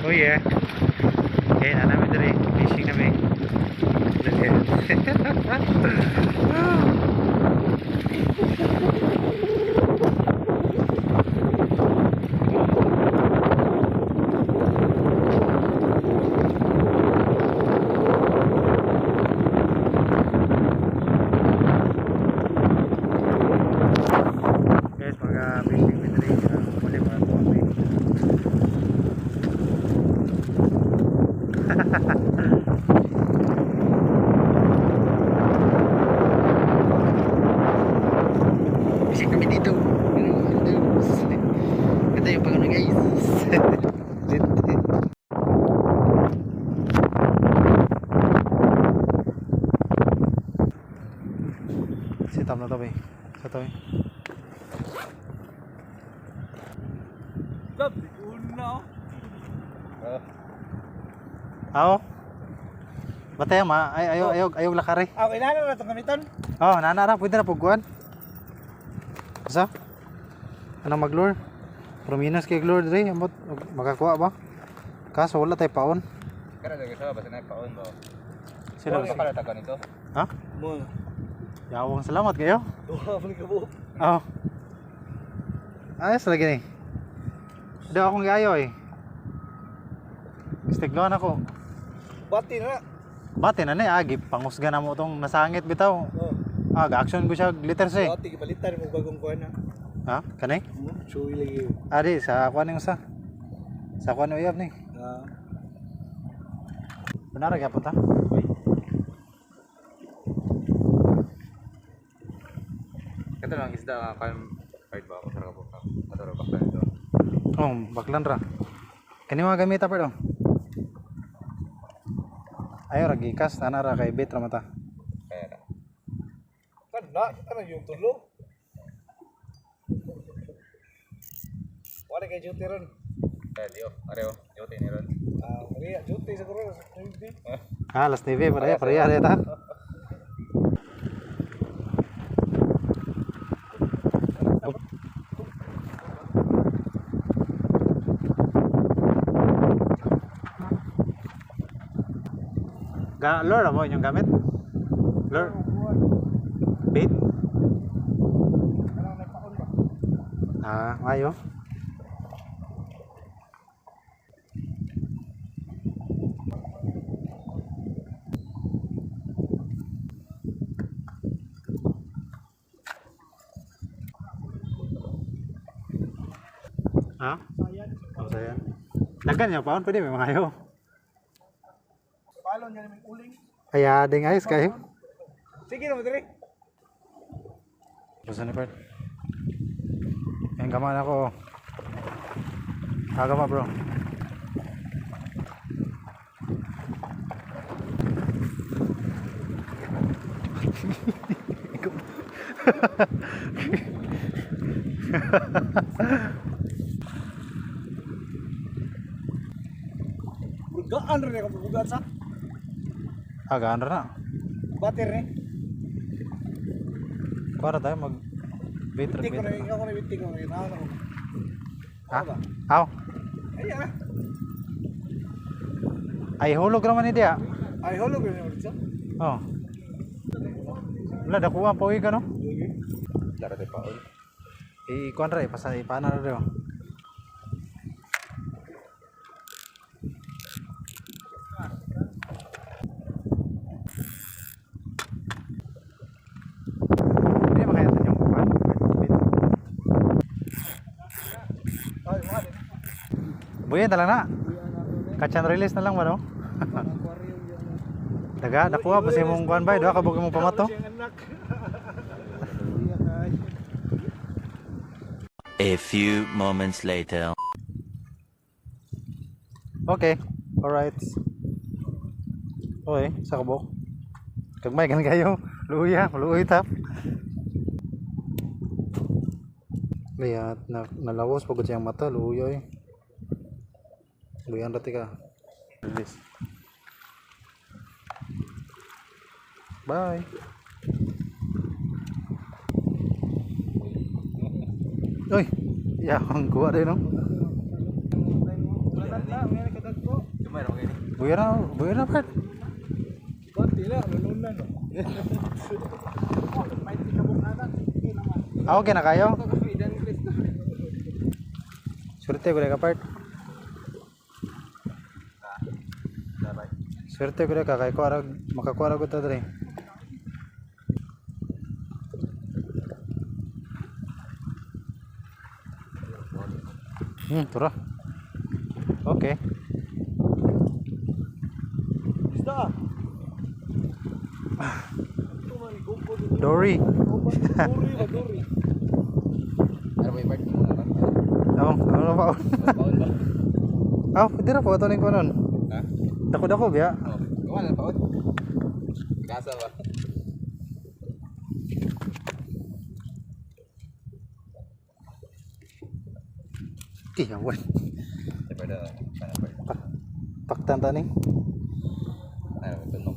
Oh yeah. Okay, na namin diri. Fishing namin. Guys, mga fishing mi diri. Muli mga kuha mi. Fishing kami dito. Ito yung pag guys. Sit up na to, bay. Sa to, eh. Love, una. Aw. Batay ma, ay ayo ayo ayo lakari. Ah, inana na itong gamiton. Oh, nana ra pwede na pugkuan. Asa? Ano maglure? Prominas kay glure dre, ambot makakuha ba? Kaso wala tay paon. Kaya lagi sa basta na paon ba. Sila Wala ka taga nito. Ha? Mo. Yawang salamat kayo. Duha pa ni kabo. Oh. Ayos lagi ni. Daw akong gayo eh. Stigloan ako. Bati na. Bate na ni agi pangusga na mo tong nasangit bitaw. Oh. Ah, action ko siya glitters eh. Bati gipalitan mo bagong kuan na. Ha? Kani? Chewy lagi. Adi sa kuan ni usa. Sa kuan ni uyab ni. Ah. Benar gyapon ta? Kato lang isda nga kan kahit ba ako sa ka ka. Kato ra bakla nito. Oh, baklan ra. Kani mga gamita pa dong. Ayo ra gikas ana ra kay bit ra mata. Kaya ra. Kan na, kita na yung tulo. Wala kay duty ron. Kaya Leo, areo, yote ni ron. Ah, Maria, duty siguro sa duty. Ah, las 9 pareha pareha ra ta. Ga lure mo inyong gamit? Lure? Bait? Kanang nagpaon ba? Ah, ayo. Ha? Oh, sayan. Daghan niya paon pwede may mga ayo. Palon yan may uling. Kaya ding ayos kayo. Sige na mo dire. Basta ni Bert. Ayan, gama na ako. Kagama bro. Bugaan rin ako bugaan sa. Agaan ra na. Batir ni. Para tayo mag bait ra Bitik ko bait na, ra. ikaw ko na bitik ko na. Ano ko? Ha? Ano ba? Aw. Ay ah. Ay hulog ra man ni dia. Ay hulog rin mo dito. Oh. Wala dakuha pa ka no. Lara te paon. I kuan ra pasa ipana ra daw. Hindi makaya yung kuan. Bait. Ay, mga din. Buyan na lang na. Catch and release na lang ba no? Daga, nakuha pa sa imong kuan bay, duha ka bug imong pamato. A few moments later. Okay. All right. Okay, sa kabok. Kagmay kan kayo. Luya, maluoy tap. Lihat na nalawas pagod siyang mata, luya eh. Luyan rati ka. Release. Bye. Uy, ya, ang kuha din no. Wala na, may kadagko. Gamay ra man gani. Buya na, buya na part. Konti na, lulunan no. May tikabok na sige naman. Ah, okay na kayo? Swerte ko ka part. Swerte ko ka kay ko arag makakuha ra ko ta dre. Tura. Okay. Isda. Ito man, gupo dito. Dory. Dori ba, dori? Ano ba yung part mo na? Oh, ano pa? Paon ba? Ah, pwede ra po ato ning kunon. Ha? Dako-dako biya. Oh, gawa na paon. Gasa ba? Ti, awan. Sa pwede na. Sana pwede. Paktan ta ning. Ano, tunog.